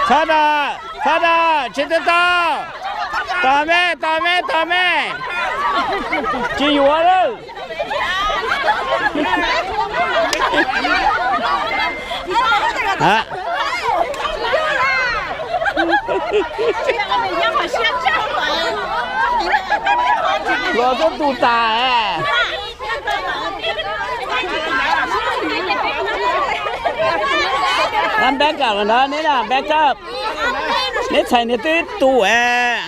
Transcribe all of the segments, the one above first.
Txhob dag, txhob dag, tsis tau tau. Tos me, tos me, tos me. Tsis yuav lawm. Los tuaj tus tas. Neb back up no, neb na back up. Neb txhais neb twb tus es.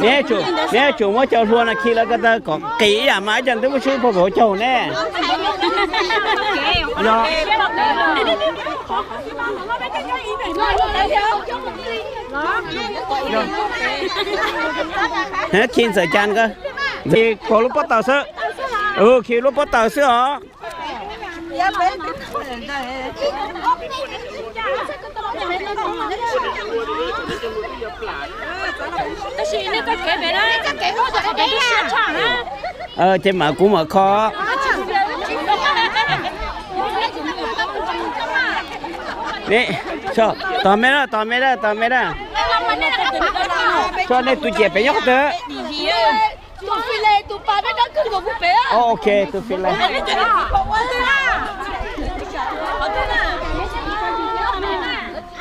Neb, neb yuav tsum muab cov hlua no khi lawv ko taw kom qis ib yam mas ib co twb muab swb pog pem hauv caug ne. Khi ntxawm cas ko, khi lub pob taws xwb. Khi lub pob taws xwb os. Ces mam kuv mam kho. Tos me na, tos me na, tos me na. Tso nej tus ciam pem nyob qhov twg? Ok, tus file.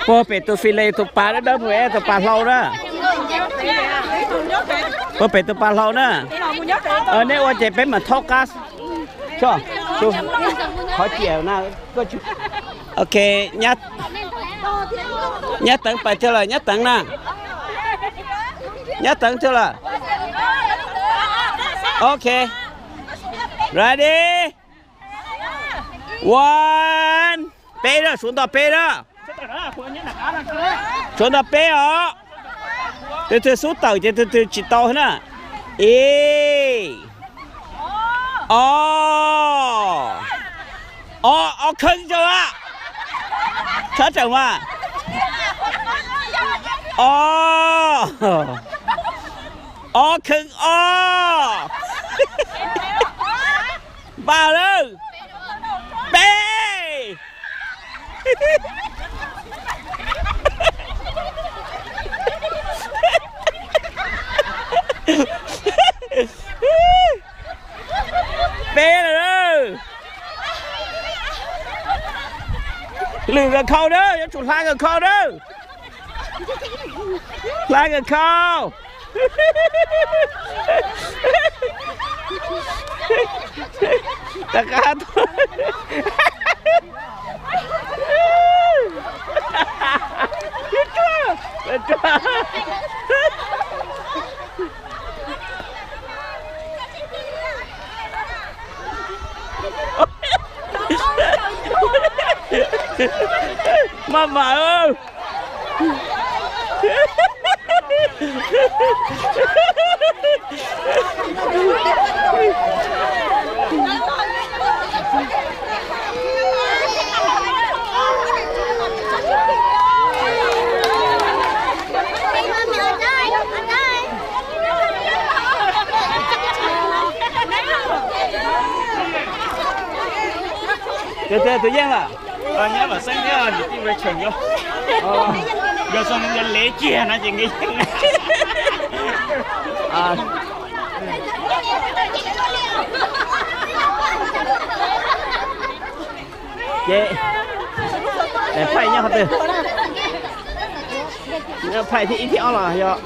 Puag pem tus file tus pas dawb dawb, tus pas hlau na. Puag pem tus pas hlau na. Nej ua ces peb mam thaub qab. Qhov ciam na. Ok, Nyab Teev pais thiab lawm, Nyab Teev na. Nyab Teev thiab lawm. Ok. Ready? One. Peb na, suav nto peb na. Suav nto peb os. Tus twg xub tawm ces tus twg tsis tau na. Ib. Ob. Ob, ob kheeb tso a. Tshab tseem mas. Ob. Ob kheeb ob. Npaj lawm. Peb. Peb lawm. Lwm nkawd khau na, yuav tsum hla nkawd khau na. Hla nkawd khau. Rov qab tuaj. Maj mam. Tus yeej lawm. Nyob Vam Xeeb thiab niam tij Rachel nyob. Yog zoo nws lev kiag no ces nkawd yeej. Ces phaij nyob qhov twg? Phaij thib ib thib ob los yog?